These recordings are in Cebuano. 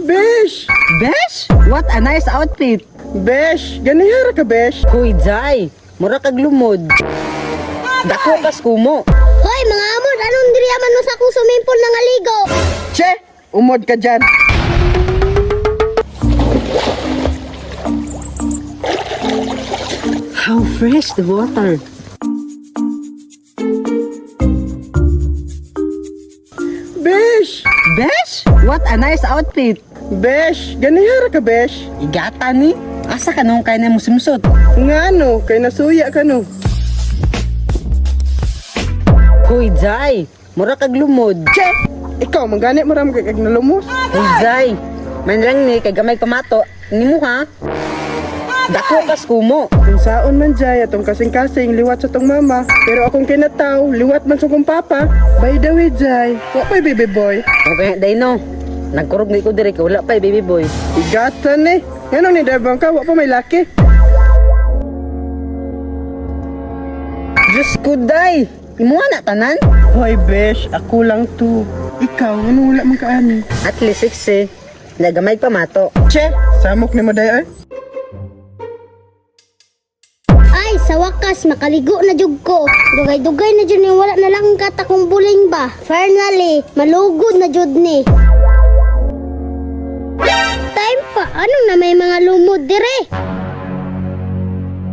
Besh! Besh! What a nice outfit! Besh! Ganihara ka, Besh! Huy, Jai! Mura kag lumod. Dako kas kumo. Hoy, mga amod, anong diri man mo sa akong swimming pool nga ligo? Che! Umod ka dyan! How fresh the water. Besh! Besh! What a nice outfit! Besh! Ganihara ka, Besh! Igata ni. Asa ka nung kay na mo sumsot? Nga no, kay nasuya ka no. Huy, Jai! Mura kag lumod. Che! Ikaw, manggani mo ram kay kag nalumos. Huy, Jai! Man lang ni, kay gamay pamato. Nimo ha? Dako kas kumo. Kung saon man jay, atong kasing-kasing, liwat sa tong mama. Pero akong kinataw, liwat man sa kong papa. By the way, Jay, wa pa'y baby boy. Okay, day no. Nagkurog ni ko dire kay wala pa eh, baby boy. Igatan eh. Ngano ni Devon ka, wa pa may laki. Diyos ko, day! Imuha na tanan? Hoy, Besh, ako lang to. Ikaw, ano wala man kaani? At least 6 eh. Nagamay pa mato. Che, samok ni mo day ay. Ay, sa wakas, makaligo na jud ko. Dugay-dugay na jud ni wala na lang akong buling ba. Finally, malugod na jud ni. Time pa, ano na may mga lumod dire?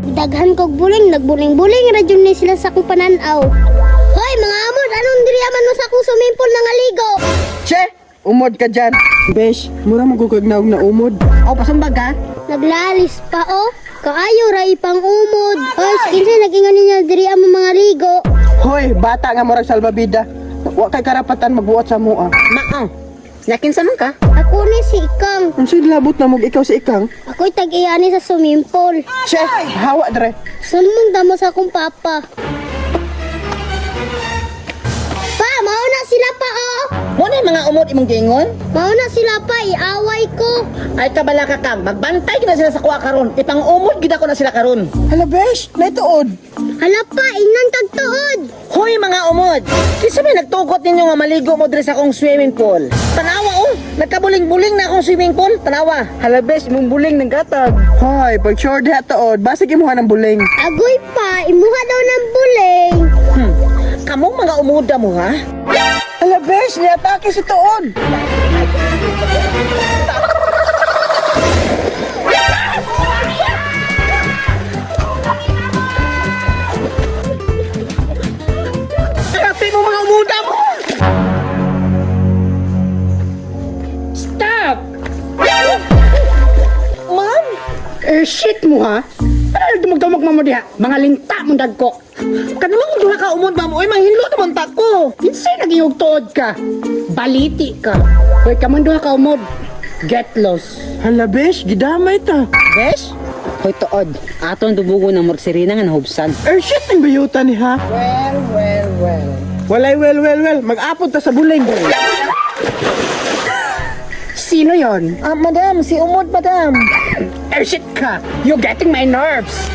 Daghan kog buling, nagbuling-buling ra jud ni sila sa akong pananaw. Hoy, mga amod, anong diri man mo sa akong swimming pool nga ligo? Che, umod ka dyan. Besh, mura mo kag naog na umod. O, pasumbag ka? Naglalis pa oh. Kaayo ra ipang umod. Hoy, kinsa nagingon ninyo diri ang mga ligo? Hoy, bata nga murag salbabida. Wa kay karapatan magbuot sa mua. Mao. Nakinsa man ka? Ako ni si Ikang. Unsay labot na mog ikaw si Ikang? Ako'y tag-iyani sa swimming pool. Che, hawa dre. Sulmong damo sa akong papa. Pa, mauna sila pa oh. Mo na yung mga umod imong giingon? Mauna sila pa, iaway ko. Ay kabala ka kang, magbantay gid na sila sa kuha karon. Ipang-umod gid ako na sila karon. Hala, Besh, naituod. Hala pa, ingnan kag tuod. Hoy mga umod, kinsa may nagtugot ninyo nga maligo mo diri sa akong swimming pool? Tanawa oh, nagkabuling-buling na akong swimming pool. Tanawa. Hala, besh, imong buling ng gatag. Hoy, pag sure diha tuod, basig imuha ng buling. Agoy pa, imuha daw ng buling. Kamong mga umuda mo ha? Hala, Besh, niatake si tuod. Grabe mo mga umuda mo. Stop! Ma'am, Eh, shit mo ha? Ano dumog-dumog mo mo diha? Mga linta mong dagko. kanang duha ka umod ma'am, oy manghilo naman ta ko. Kinsay naging tuod ka? Baliti ka. Hoy, kamon duha ka umod. Get lost. Hala, Besh, gidamay ta. Besh? Hoy, tuod. Aton dubugo ng murag sirena nga nahubsan. Er, shit, ang bayutan ni ha. Well, well, well. Walay, well, well, well. Mag-apod ta sa buling. Sino yon? Ah, madam, si umod madam. Eh, shit ka. You're getting my nerves.